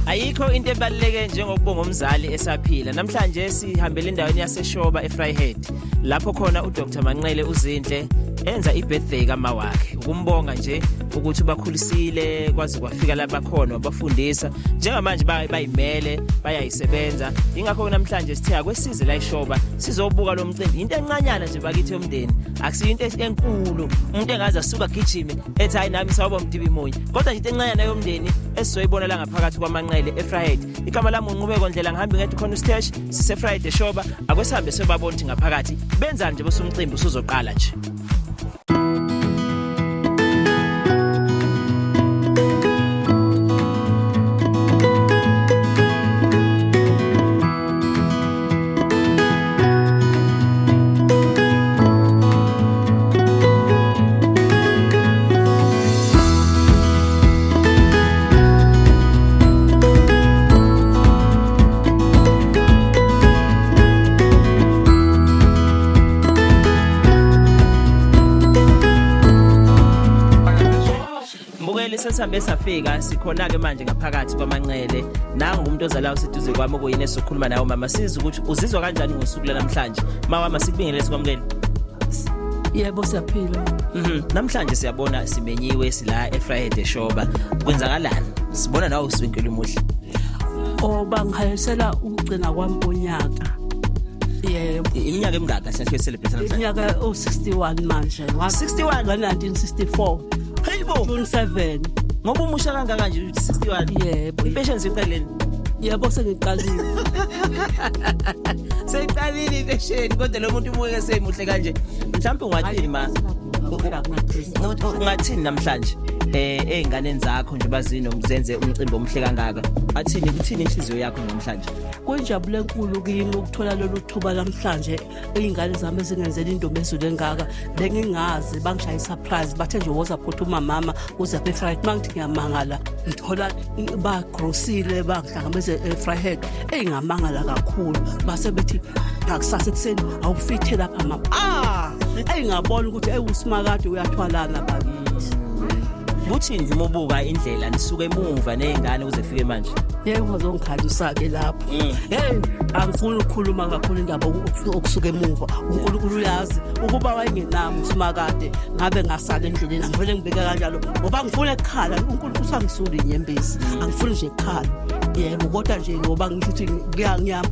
Ayikho into ebaluleke njengokubonga umzali esaphila. Namhlanje sihambele endaweni yaseShoba eVryheid lapho khona uDr Manqele uZinhle enza ibirthday kama wakhe. Ukumbonga nje ukuthi ubakhulisile kwaze kwafika la bakhona wabafundisa. Njengamanje bayimele bayayisebenza. Ingakho namhlanje sithe akwesize la eShoba sizobuka lo mcimbi. Into encanyana nje bakithi yomndeni. Akusiyo into enkulu. Umuntu engaze asuka gijime ethi hayi nami sawuba umdibi munye. Kodwa nje into encanyana yomndeni esizoyibona la ngaphakathi kwaManqele eVryheid. Igama lami uNqubeko Ndlela ngihambe ngedwa khona uStesh siseVryheid eShoba. Akwesihambe siyobabona ukuthi ngaphakathi benzani nje bosumcimbi usuzoqala nje. Mbukeli sesihambe safika sikhona-ke manje ngaphakathi kwaManqele nangu umuntu ozalayo seduze kwami okuyini esizokhuluma nawe mama sizwe ukuthi uzizwa kanjani ngosuku lanamhlanje mawama sikubingelele sikwamukele. Yebo siyaphila. Namhlanje siyabona simenyiwe sila eVryheid eShoba. Kwenzakalani? Sibona nawe uswinkela umuhle. Oh bangihayisela ukugcina kwami konyaka. Yebo. Iminyaka emingaka kahle kahle celebrate namhlanje? Iminyaka o61 manje. 61 ngo-1964. Hey bo. June 7. Ngoba umusha kangaka nje 61. Yebo. Impesheni siqaleni. Yebo sengiqalile. Seyiqalile impesheni kodwa lo muntu umuke semuhle kanje. Mhlawumbe ungathini ma? Ungathini namhlanje? Ey'nganeni zakho nje bazino zenze umcimbi omuhle kangaka. Athini kuthini inhliziyo yakho namhlanje? Kuyinjabulo enkulu kimi ukuthola lolu thuba namhlanje iy'ngane zami ezingenzela indomezulu engaka bengingazi bangishaya i-surprise bathe nje woza phuthuma mama uze apha eVryheid uma ngithi ngiyamangala ngithola bagrosile bangihlangabeze eVryheid eyingamangala kakhulu base bethi ngakusasa ekuseni awufithe lapha mama ah eyingabona ukuthi ewusimakade uyathwalana bakithi. Kuthini nje uma ubuka indlela nisuke emuva nezingane kuze kufike manje? Yebo ungazongikhalisa-ke lapho. Hey angifuni ukukhuluma kakhulu indaba okusuka emuva. uNkulunkulu uyazi ukuba wayengenami usimakade ngabe ngasala endleleni angivele ngibeke kanjalo ngoba ngifuna ekukhala uNkulunkulu usangisula inyembezi angifuni nje ekukhala. Yebo kodwa nje ngoba ngisho ukuthi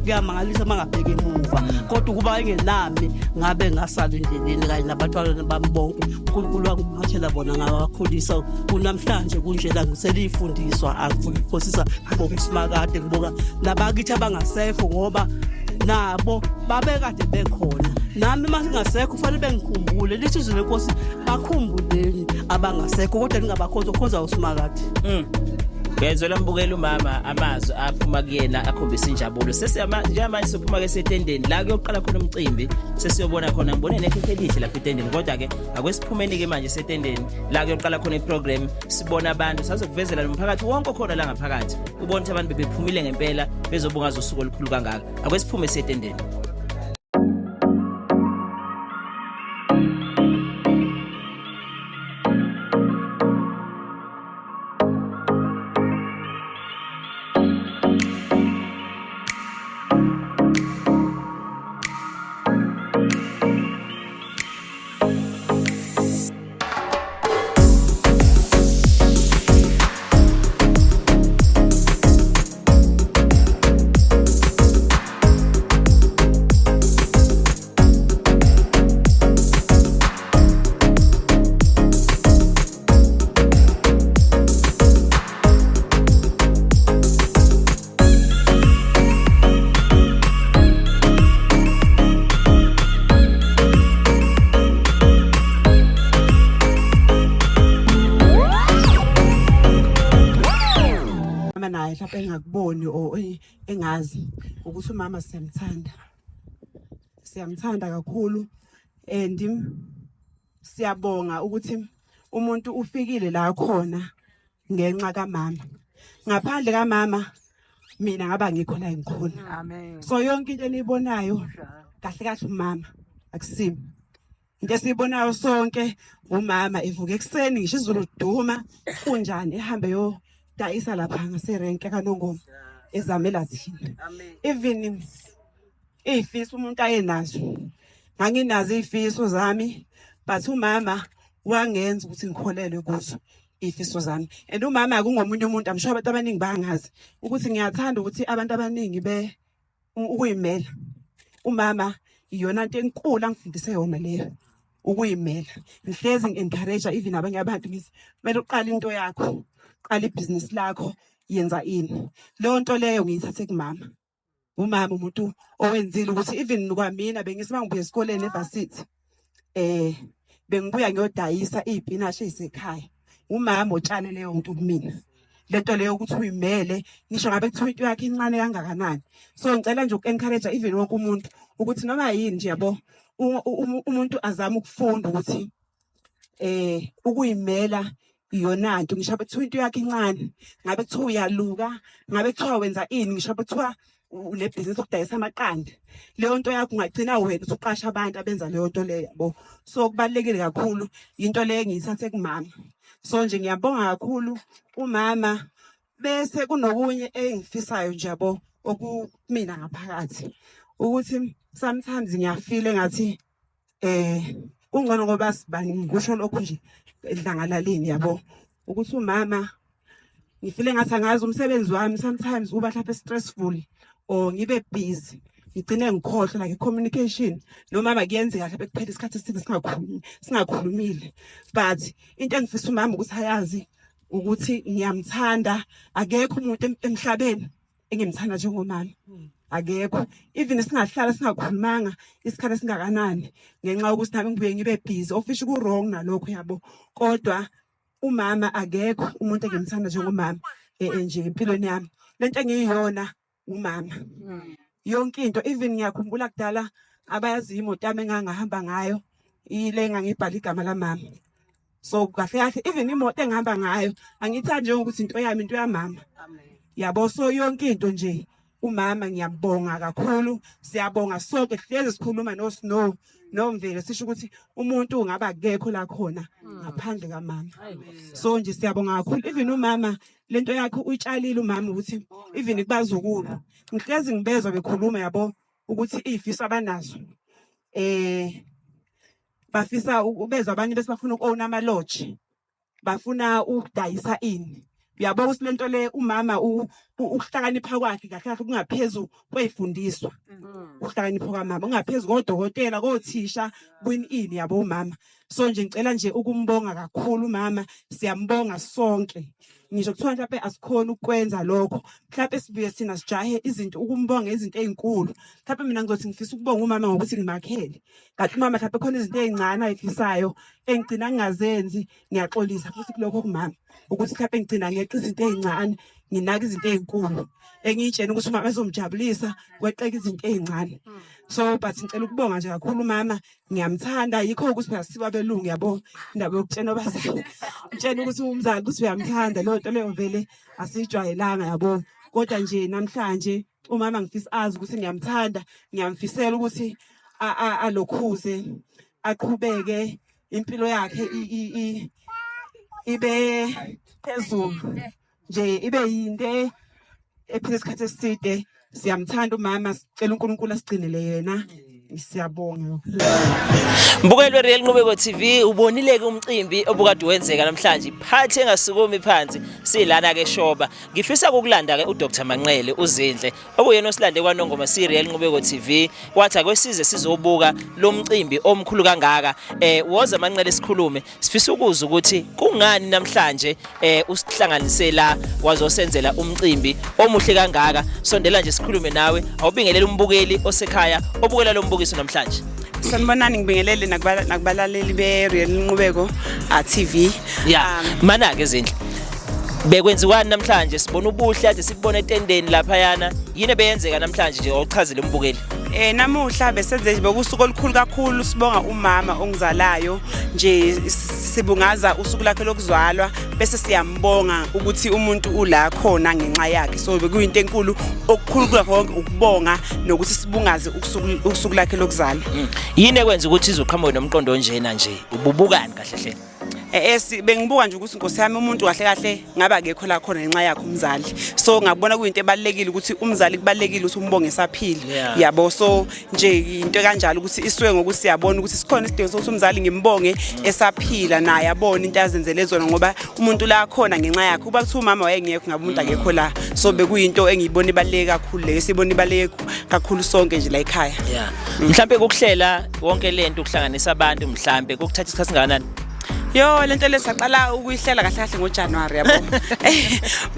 kuyamangalisa uma ngabheka emuva kodwa ukuba wayengenami ngabe ngasala endleleni kanye nabantwana bami bonke uNkulunkulu wangiphathela bona ngabakhulisa kunamhlanje kunjena ngiselifundiswa angifuni ukuphosisa ngibonga usimakade ngibonga nabakithi abangasekho ngoba nabo babekade bekhona nami uma singasekho kufanele bengikhumbule lithi izwi lenkosi bakhumbuleni abangasekho kodwa ningabakhonza ukhonza usimakade. Ngezwe mbukela umama amazwi aphuma kuyena akhombisa injabulo. Sesiyama njengamanje sophuma ke setendeni la kuyoqala khona umcimbi sesiyobona khona ngibone nekhekhe elihle lapha etendeni kodwa ke akwesiphumeni ke manje setendeni la kuyoqala khona iprogram sibona abantu sazokuvezela nomphakathi wonke okhona la ngaphakathi ubone ukuthi abantu bebephumile ngempela bezobungaza usuku olukhulu kangaka. Akwesiphume setendeni. Mama naye mhlawumbe engakuboni or engazi ukuthi umama siyamthanda, siyamthanda kakhulu and siyabonga ukuthi umuntu ufikile la khona ngenxa kamama. Ngaphandle kamama mina ngaba ngikho la engikhona. So yonke into eniyibonayo kahle kahle umama akusimi. Into esiyibonayo sonke umama evuka ekuseni ngisho izulu liduma kunjani ehambe yo Dayisa lapha ngaserenke kaNongoma ezamela thina. Even iy'fiso umuntu ayenazo, nganginazo iy'fiso zami but umama wangenza ukuthi ngikholelwe kuzo iy'fiso zami. And umama akungomunye umuntu, I'm sure abantu abaningi bangazi ukuthi ngiyathanda ukuthi abantu abaningi be ukuyimela. Umama iyona nto enkulu angifundise yona leyo, ukuyimela. Ngihlezi ngi-encourage even abanye abantu ngithi kumele uqale into yakho, qala ibhizinisi lakho, yenza ini. Leyo nto leyo ngiyithathe kumama. Umama umuntu owenzile ukuthi even kwamina bengithi uma ngibuya esikoleni evarsity bengibuya ngiyodayisa iy'pinashi ey'sekhaya. Umama otshale leyo nto kumina. Lento leyo ukuthi uyimele ngisho ngabe kuthiwa into yakhe incane kangakanani. So ngicela nje uku-encourage even wonke umuntu ukuthi noma yini nje yabo umuntu azame ukufunda ukuthi ukuyimela iyona nto, ngisho kuthiwa into yakhe incane, ngabe kuthiwa uyaluka, ngabe kuthiwa wenza ini, ngisho kuthiwa unebhizinisi lokudayisa amaqanda, leyo nto yakho ungagcina wena usuqasha abantu abenza leyo nto leyo yabo. So kubalulekile kakhulu, into leyo engiyithathe kumama. So nje ngiyabonga kakhulu umama. Bese kunokunye engifisayo nje yabo okumina ngaphakathi ukuthi sometimes ngiyafeel engathi kungcono ngoba sibani ngikusho lokhu nje edlangalaleni yabo, ukuthi umama ngifile ngathi angazi umsebenzi wami sometimes uba mhlawumbe stressful or ngibe busy ngigcine ngikhohlwa like communication nomama kuyenzeka mhlawumbe kuphela isikhathi eside singakhulumi singakhulumile, but into engifisa umama ukuthi ayazi ukuthi ngiyamthanda. Akekho umuntu emhlabeni engimthanda njengomama, akekho. Even singahlala singakhulumanga isikhathi esingakanani ngenxa yokuthi nami ngibuye ngibe busy, ofisho ku-wrong nalokho yabo, kodwa umama akekho umuntu engimthanda njengomama nje empilweni yami. Lento engiyiyona umama yonke into. Even ngiyakhumbula kudala abayaziyo imoto yami engangahamba ngayo ile engangibhala igama lamama. So kahle kahle even imoto engihamba ngayo angithandi njengokuthi into yami, into yamama yabo. So yonke into nje umama ngiyambonga kakhulu. Siyabonga sonke, hlezi sikhuluma no Snow noMvelo sisho ukuthi umuntu ungaba akekho la khona ngaphandle kamama. So nje siyabonga kakhulu. Even umama lento yakhe uyitshalile umama ukuthi even kubazukulu ngihlezi ngibezwa bekhuluma yabo ukuthi izifiso abanazo bafisa ubezwa abanye bese bafuna uku-own ama-lodge, bafuna ukudayisa ini. Uyabo ukuthi lento le umama ukuhlakanipha kwakhe kahle kahle kungaphezu kwey'fundiswa. Ukuhlakanipha kwamama kungaphezu kodokotela, kothisha, kwini ini yabo umama. So nje ngicela nje ukumbonga kakhulu umama, siyambonga sonke. Ngisho kuthiwa mhlawumbe asikhoni ukwenza lokho, mhlawumbe sibuye thina sijahe izinto ukumbonga izinto ey'nkulu. Mhlawumbe mina ngizothi ngifisa ukubonga umama ngokuthi ngimakhele, kanti umama mhlawumbe khona izinto ey'ncane ayifisayo engigcina ngingazenzi. Ngiyaxolisa futhi kulokho kumama ukuthi mhlawumbe ngigcina ngeqa izinto ey'ncane nginaka izinto ey'nkulu engiyitshena ukuthi umama ezomjabulisa, kweqeka izinto ey'ncane. So but ngicela ukubonga nje kakhulu umama, ngiyamthanda. Yikho ukuthi phela siba belungu yabo, indaba yokutshena abazali, utshena ukuthi umzali ukuthi uyamthanda, leyo nto leyo vele asiyijwayelanga yabo. Kodwa nje namhlanje umama ngifisa azi ukuthi ngiyamthanda, ngiyamfisela ukuthi alokhuze aqhubeke impilo yakhe ibe phezulu nje, ibe yinde ephila isikhathi eside. Siyamthanda umama, sicela uNkulunkulu asigcinele yena. Siyabonga. Mbukelwe Real Nqubeko TV, ubonile ke umcimbi obukade wenzeka namhlanje, phathi engasukumi phansi silana ke Shoba. Ngifisa ukukulanda ke uDr Manqele uZinhle okuyena osilande kwaNongoma si Real Nqubeko TV, wathi akwesize sizobuka lo mcimbi omkhulu kangaka. Woza Manqele sikhulume, sifisa ukuzwa ukuthi kungani namhlanje usihlanganise la wazosenzela umcimbi omuhle kangaka. Sondela nje sikhulume nawe, awubingelele umbukeli osekhaya obukela lo mbukiso namhlanje. Sanibonani, ngibingelele nakubalaleli be-Real Nqubeko TV. Ya, mana ke Zinhle, bekwenziwani namhlanje? Sibona ubuhle ade sikubona etendeni laphayana, yini ebeyenzeka namhlanje nje awuchazele umbukeli? Namuhla besenze nje bekusuku olukhulu kakhulu, sibonga umama ongizalayo nje, sibungaza usuku lakhe lokuzalwa bese siyambonga ukuthi umuntu ula khona ngenxa yakhe. So bekuyinto enkulu, okukhulu kulakho konke ukubonga nokuthi sibungaze usuku lakhe lokuzalwa. Yini ekwenza ukuthi izoqhamuka nomqondo onjena nje, ububukani kahle hle? Bengibuka nje ukuthi nkosi yami umuntu kahle kahle ngabe akekho la khona ngenxa yakhe umzali. So ngabona kuyinto ebalekile ukuthi umzali kubalekile ukuthi umbonge esaphila. Yabo, so nje into kanjalo ukuthi isuke ngokuthi siyabona ukuthi sikhona isidingo sokuthi umzali ngimbonge esaphila, naye abone into azenzele zona, ngoba umuntu la khona ngenxa yakhe. Uba kuthiwa umama wayengekho, ngabe umuntu akekho la. So bekuyinto engiyibona ibaluleke kakhulu leyo, sibona ibaluleke kakhulu sonke nje la ekhaya. Yeah, mhlambe ukuhlela wonke lento, ukuhlanganisa abantu, mhlambe kokuthatha isikhathi singakanani? Yo, lento lesaqala ukuyihlela kahle kahle ngoJanuary, yabo.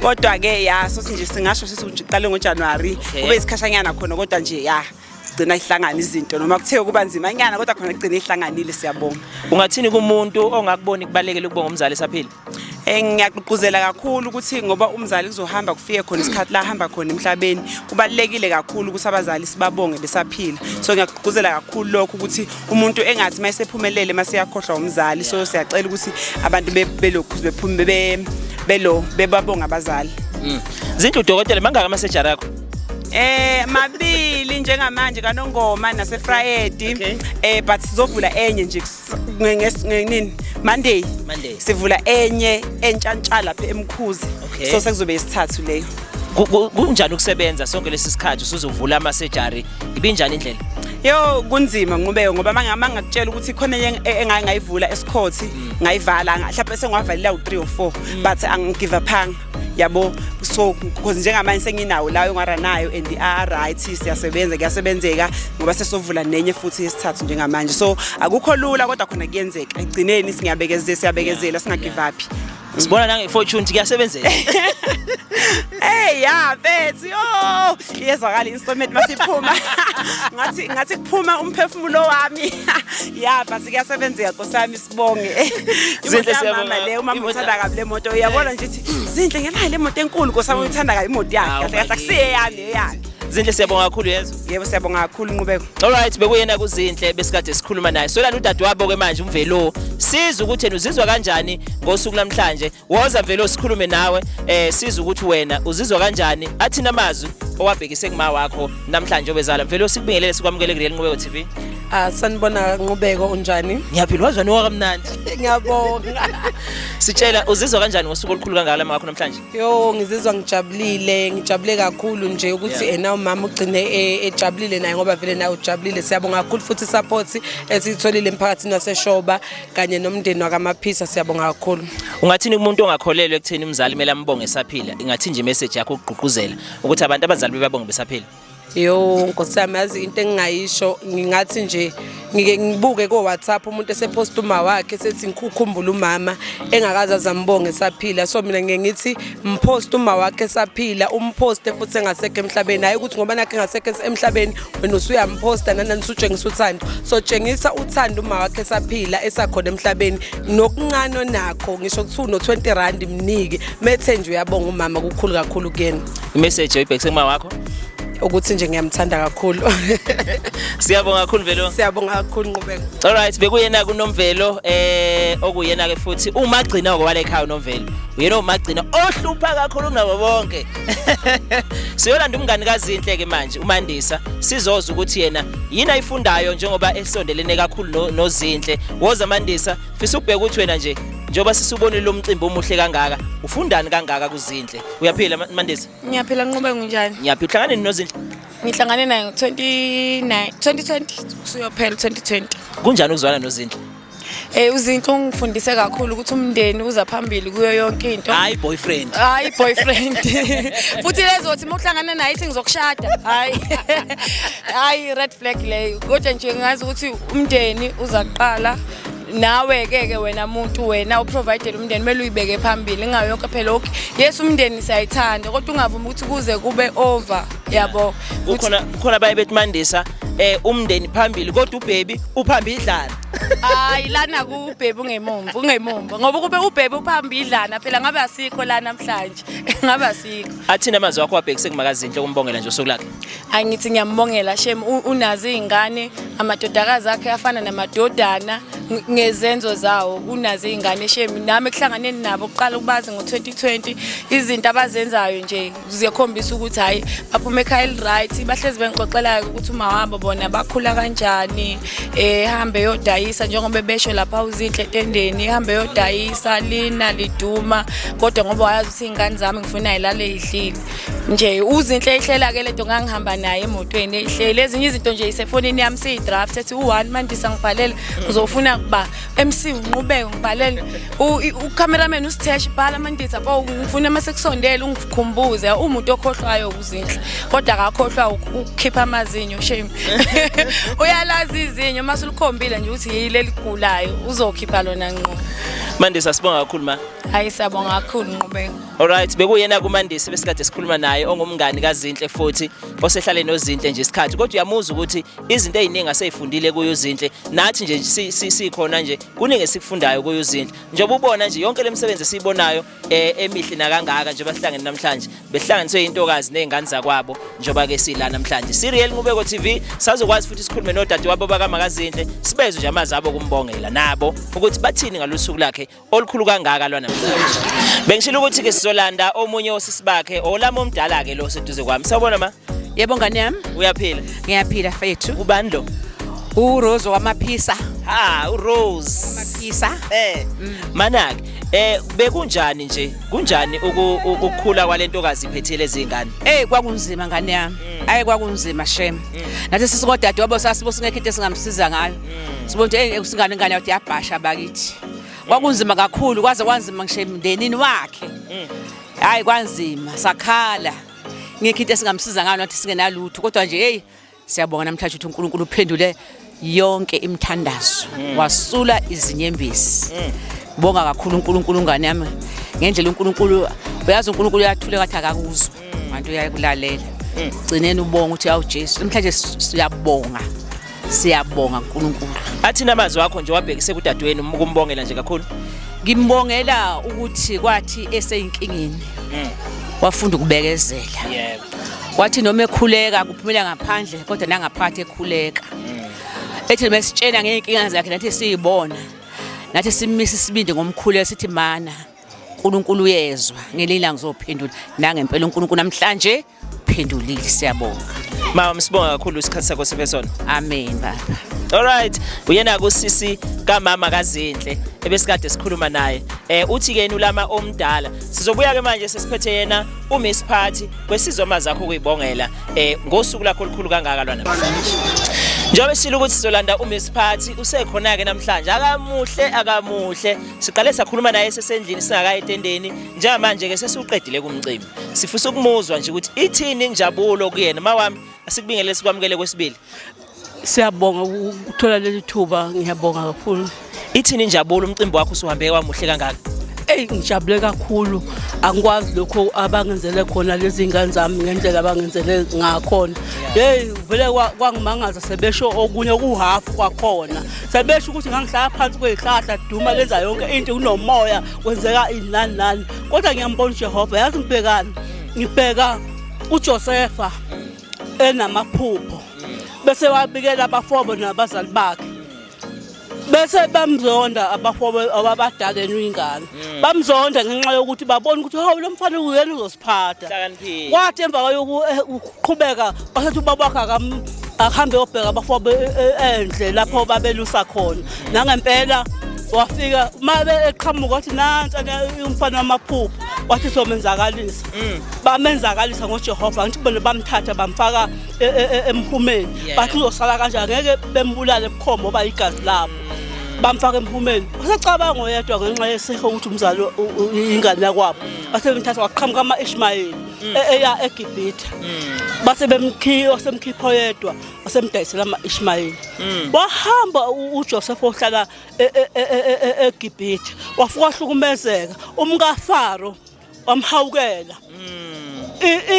Kodwa ke ya, sothi nje singasho sithi nje iqale ngoJanuary. Kube isikhashanyana khona, kodwa nje ya, sigcina ihlangana izinto, noma kuthiwe kuba nzima nyana, kodwa khona kugcina ihlanganile, siyabonga. Ungathini kumuntu ongakuboni kubalekele ukubonga umzali esaphila? Ngiyagqugquzela kakhulu ukuthi ngoba umzali kuzohamba kufike khona isikhathi la hamba khona emhlabeni, kubalulekile kakhulu ukuthi abazali sibabonge besaphila. So ngiyagqugquzela kakhulu lokho, ukuthi umuntu engathi mayesephumelele maseyakhohlwa umzali. So siyacela ukuthi abantu belokhu bephume belo bebabonga abazali. Zinhle, udokotela, mangaka ama-surgery akho? Mabili njengamanje, kaNongoma naseFrayed. But sizovula enye nje ngenini, Monday. Monday. Sivula enye entshantsha lapha eMkhuzi. So sekuzobe isithathu leyo. Kunjani ukusebenza sonke lesi sikhathi usuzovula ama-surgery? Ibinjani indlela? Yo, kunzima Nqubeko, ngoba mangakutshela ukuthi khona enye engake ngayivula esikhothi, ngayivala, mhlawumbe sengiwavalela u3 or 4, but angigive upanga, yabo. So because njengamanje senginawo layo engiwaranayo and a right, siyasebenza, kuyasebenzeka, ngoba sesovula nenye futhi yesithathu njengamanje. So akukho lula, kodwa khona kuyenzeka egcineni. Singabekezela, siyabekezela, singagive up. Sibona nange-fortune ukuthi kuyasebenzeka. Hey ya mfethu, yo, iyezwakala instrument masiphuma, ngathi kuphuma umphefumulo wami. Ya, but kuyasebenzeka nkosi yami, sibonge. Zinhle, Imoto yamama siyabonga. le, umama Imoto- uthanda kabi le moto, uyabona nje ithi Zinhle ngenayo le moto enkulu, nkosi yami, uthanda kabi imoto yakhe. Hawu, Kahle kahle akusiye yami, eyakhe. Zinhle, siyabonga kakhulu, yezwa. Yebo, siyabonga kakhulu Nqubeko. Alright, bekuyena kuZinhle besikade sikhuluma naye. Solana udadewabo ke manje uMvelo. Siza ukuthi yena uzizwa kanjani ngosuku namhlanje. Woza Mvelo, sikhulume nawe. Siza ukuthi wena uzizwa kanjani? Athina amazwi owabhekise kuma wakho namhlanje obezala. Mvelo, sikubingelele, sikwamukele ku Real Nqubeko TV. Ah, sanibona Nqubeko, unjani? Ngiyaphila, wazwa nuka kamnandi. Ngiyabonga. Sitshela, uzizwa kanjani ngosuku olukhulu kangaka lama wakho namhlanje? Yo, ngizizwa ngijabulile, ngijabule kakhulu nje ukuthi ena umama ugcine ejabulile naye, ngoba vele naye ujabulile. Siyabonga kakhulu futhi support esiyitholile emphakathini waseShoba kanye nomndeni wakaMaphisa, siyabonga kakhulu. Ungathini kumuntu ongakholelwa ekutheni umzali kumele ambonge esaphila? Ingathi nje message yakho ukugqugquzela ukuthi abantu abazali bebabonge besaphila. Yo nkosi yami, yazi into engingayisho, ngingathi nje ngike ngibuke ko WhatsApp umuntu esepost uma wakhe sethi ngikukhumbula umama engakaze azambonge esaphila. So mina ngike ngithi mpost uma wakhe esaphila, umposte futhi engasekho emhlabeni. Hayi ukuthi ngoba nakhe engasekho emhlabeni wena usuyamposta nanani, usutshengisa uthando. So tshengisa uthando uma wakhe esaphila, esakhona emhlabeni, nokuncane onakho, ngisho kuthiwa uno-20 rand, mnike methe nje uyabonga umama, kukhulu kakhulu kuyena. Imessage oyibhekise kuma wakho? Ukuthi nje ngiyamthanda kakhulu. Siyabonga kakhulu, Mvelo. Siyabonga kakhulu Nqubeko. Alright, bekuyena kuNomvelo, okuyena ke futhi umagcina okwala ekhaya uNomvelo. Uyena umagcina ohlupha kakhulu kunabo bonke. Siyolanda umngani kaZinhle ke manje, uMandisa, sizoza ukuthi yena yini ayifundayo njengoba esondelene kakhulu noZinhle. Woza Mandisa, fisa ukubheka ukuthi wena nje njengoba sisubonile lo mcimbi omuhle kangaka, ufundani kangaka kuZinhle? Uyaphila Mandisa? Ngiyaphila Nqubeko, nginjani? Ngiyaphila. Uhlangane noZinhle? Ngihlangane naye ngo-29 2020, kusuyophela 2020. Kunjani ukuzwana noZinhle? UZinhle ungifundise kakhulu ukuthi umndeni uza phambili kuyo yonke into. Hayi boyfriend. Hayi boyfriend. Futhi lezothi uma uhlangana naye ithi ngizokushada. Hayi. Hayi, red flag leyo. Kodwa nje ngazi ukuthi umndeni uza kuqala. Nawe ke ke wena muntu, wena uprovide umndeni, kumele uyibeke phambili ingayo yonke phela. Okay, yes, umndeni siyayithanda, kodwa ungavumi ukuthi kuze kube over, yabo. Kukhona baye bethi Mandisa, umndeni phambili, kodwa ubaby uphambili idlana. Hayi, lana kubhebe ungemumva, ungemumva, ngoba kube ubhebe uphambili idlana phela ngabe asikho la namhlanje, ngabe asikho. Athini amazwi akho wabhekise kumakaZinhle ukumbongela nje usuku lakhe? Angithi ngiyambongela shem, unazo iy'ngane, amadodakazi akhe afana namadodana. Ngezenzo zawo unazo iy'ngane shame. Nami ekuhlanganeni nabo kuqala ukubazi ngo-2020, izinto abazenzayo nje ziyakhombisa ukuthi hhayi, baphuma ekhaya eli-right. Bahlezi bengixoxela-ke ukuthi uma wabo bona bakhula kanjani, hambe yodayisa njengoba besho lapha uZinhle etendeni, hambe yodayisa lina liduma, kodwa ngoba wayazi ukuthi iy'ngane zami ngifuna yilale yidlile nje. UZinhle ihlela-ke lento, ngangihamba naye emotweni eyihleli. Ezinye izinto nje isefonini yami, siyi-draft ethi u-one Mandisa ngibhalele, uzofuna kuba MC unqubeke ngibhalele, ucameraman usitheshe bhala Mandisa bo ngifuna mase kusondele ungikhumbuze. Umuntu okhohlwayo uZinhle, kodwa akakhohlwa ukukhipha amazinyo shame. Uyalazi izinyo mase ulikhombile nje ukuthi yile ligulayo, uzokhipha lona ngqo. Mandisa, sibonga kakhulu ma. Hayi, siyabonga kakhulu Nqubeko. Alright, bekuyena kuMandisi besikade sikhuluma naye, ongumngani kaZinhle futhi osehlale noZinhle nje isikhathi, kodwa uyamuzwa ukuthi izinto eziningi aseyifundile kuyo uZinhle. Nathi nje sikhona nje, kuningi esikufundayo kuyo uZinhle, njengoba ubona nje yonke lemisebenzi esiyibonayo emihle nakangaka nje bahlangene namhlanje, behlanganiswe intokazi nezingane zakwabo. Njengoba ke sila namhlanje Serial Nqubeko TV, sazokwazi futhi sikhulume nodadewabo bakaMakazinhle, sibezwe nje amazwi abo kumbongela nabo ukuthi bathini ngalolu suku lakhe olukhulu kangaka lwanamhlanje. Bengishilo ukuthi ke sizolanda omunye osisi bakhe, olami omdala ke lo seduze kwami. Sawubona ma. Yebo ngane yami. Uyaphila? Ngiyaphila fethu. Ubani lo? URose wamaphisa. Ha, uRose. Wamaphisa. Manake, bekunjani nje? Kunjani ukukhula kwalentokazi iphethe lezi ngane? Ey, kwakunzima ngane yami. Ayi, kwakunzima shame. Nathi sisikodade wabo sasibo singekho into esingamsiza ngayo. Sibona ukuthi hey, usingane ingane yathi yabhasha bakithi. Kwakunzima kakhulu, kwaze kwanzima ngisho emndenini wakhe. Hayi, kwanzima, sakhala. Ngekho into esingamsiza ngayo nathi, singenalutho, kodwa nje hey, siyabonga namhlanje ukuthi uNkulunkulu uphendule yonke imithandazo, wasula izinyembezi. Bonga kakhulu uNkulunkulu ngane yami ngendlela uNkulunkulu, uyazi uNkulunkulu uyathula ngathi akakuzwa, kanti uyakulalela. Gcineni ubonga ukuthi awu Jesu, namhlanje siyabonga, siyabonga uNkulunkulu. Athini amazwi akho nje wabhekise kudadewenu ukumbongela nje kakhulu? Ngimbongela ukuthi kwathi eseyinkingeni wafunda ukubekezela. Wathi noma ekhuleka kuphumela ngaphandle, kodwa nangaphakathi ekhuleka. Ethi noma esitshena ngey'nkinga zakhe, nathi siyibona, nathi simisa isibindi ngomkhuleko, sithi mana, uNkulunkulu uyezwa, ngelinye ilanga uzophendula. Nangempela uNkulunkulu namhlanje uphendulile, siyabonga. Mama, sibonga kakhulu isikhathi sakho siphe sona. Amen baba. Alright, uyena kusisi kamama kaZinhle ebesikade sikhuluma naye. Uthi ke ulama omdala. Sizobuya ke manje sesiphethe yena uMiss Party kwesizwe amazwi akho kuyibongela ngosuku lakho olukhulu kangaka lwana. Njengoba sishilo ukuthi sizolanda uMiss Party, usekhona ke namhlanje. Akamuhle, akamuhle. Siqale sakhuluma naye sesendlini singakayi etendeni. Njengamanje ke sesiuqedile kumcimbi. Sifisa ukumuzwa nje ukuthi ithini injabulo kuyena. Mawami, asikubingelele, sikwamukele kwesibili. Siyabonga ukuthola leli thuba, ngiyabonga kakhulu. Ithini injabulo, umcimbi wakho usuhambe wamuhle kangaka? Eyi, ngijabule kakhulu, angikwazi lokho abangenzele khona lezi ngane zami ngendlela abangenzele ngakhona. Hey, vele kwangimangaza sebesho okunye kuhafu kwakhona, sebesho ukuthi ngangihlala phansi kwey'hlahla, duma lenza yonke into, kunomoya, kwenzeka ini nani nani, kodwa ngiyambona uJehova. Yazi ngibhekani, ngibheka uJosefa enamaphupho bese wabikela abafowabo nabazali bakhe, bese bamzonda abafowabo ababadala ingane, bamzonda ngenxa yokuthi babona ukuthi hawu, lo mfana uyena uzosiphatha. Hlakaniphile. Kwathi emva kokuqhubeka wasethi ubaba wakhe akuhambe yobheka abafowabo endle lapho babelusa khona. Nangempela wafika, uma eqhamuka wathi nansi umfana wamaphupho, wathi somenzakalisa. Bamenzakalisa ngoJehova, ngithi bona bamthatha bamfaka emhumeni. Bathi uzosala kanjani, ngeke bembulale bukhoma ngoba igazi labo. Bamfaka emhumeni, wasecabanga oyedwa ngenxa yesihe ukuthi umzali ingane yakwabo. Base bemthatha, waqhamuka ama-Ishmayeli eya eGibhithe, base bemkhipha, wasemkhipha oyedwa, wasemdayisela ama-Ishmayeli. Wahamba uJoseph ohlala eGibhithe, wafika wahlukumezeka, umkaFaro wamhawukela.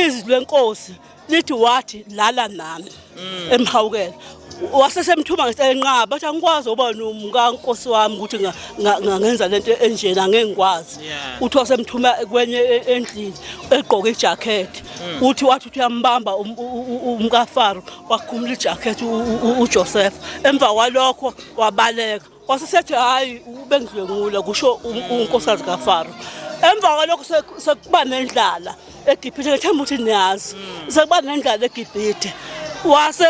Izwi lenkosi lithi wathi lala nami, emhawukela, wasesemthuma ngesenqaba, bathi angikwazi ngoba nomkankosi wami ukuthi ngenza lento enjena, angeke ngikwazi. Uthi wasemthuma kwenye endlini egqoke ijacket. Uthi wathi uthi uyambamba umkaFaro, wakhumula ijacket uJoseph, emva kwalokho wabaleka. Wasesethi hhayi ubengidlwengula kusho unkosikazi kaFaro. Emva kwalokho sekuba nendlala eGibhithe ngethemba ukuthi niyazi. Sekuba nendlala eGibhithe. Wase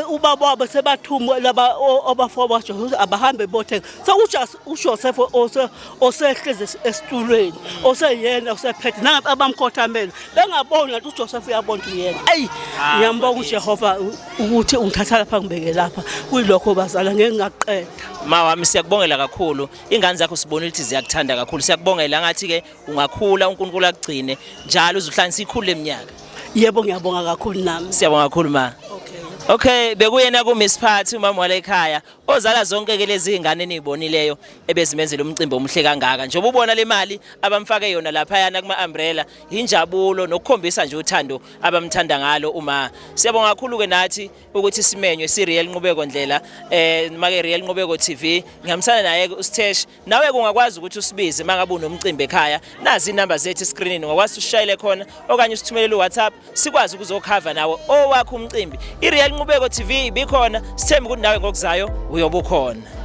ubaba wabo sebathuma laba abafowabo baJoseph abahambe bothenga. Sekujas uJoseph osehlezi esitulweni oseyena osephethe nangabe abamkhothamele bengaboni ngathi uJoseph uyabona ukuthi uyena. Ayi ngiyambonga uJehova ukuthi ungithatha lapha ngibeke lapha kuyilokho bazala ngeke ngaqeda. Ma wami siyakubongela kakhulu ingane zakho sibonile ukuthi ziyakuthanda kakhulu siyakubongela ngathi ke ungakhula uNkulunkulu akugcine njalo uzuhlanisa ikhulu leminyaka. Yebo ngiyabonga kakhulu nami. Siyabonga kakhulu ma. Okay. Okay bekuyena ku Miss Phathi umama wala ekhaya ozala zonke ke lezi zingane enizibonileyo ebezimenzela umcimbi omuhle kangaka njengoba ubona le mali abamfake yona lapha yana kuma umbrella injabulo nokukhombisa nje uthando abamthanda ngalo uma siyabonga kakhulu ke nathi ukuthi simenywe si Real Nqubeko Ndlela eh make Real Nqubeko TV ngihambisana naye uSthesh nawe kungakwazi ukuthi usibize mangabe unomcimbi ekhaya nazi inamba zethu escreenini ungakwazi usishayele khona okanye usithumelele uWhatsApp sikwazi ukuzokhava nawe owakho umcimbi iReal Nqubeko TV ibikhona sithemba ukuthi nawe ngokuzayo uyobukhona.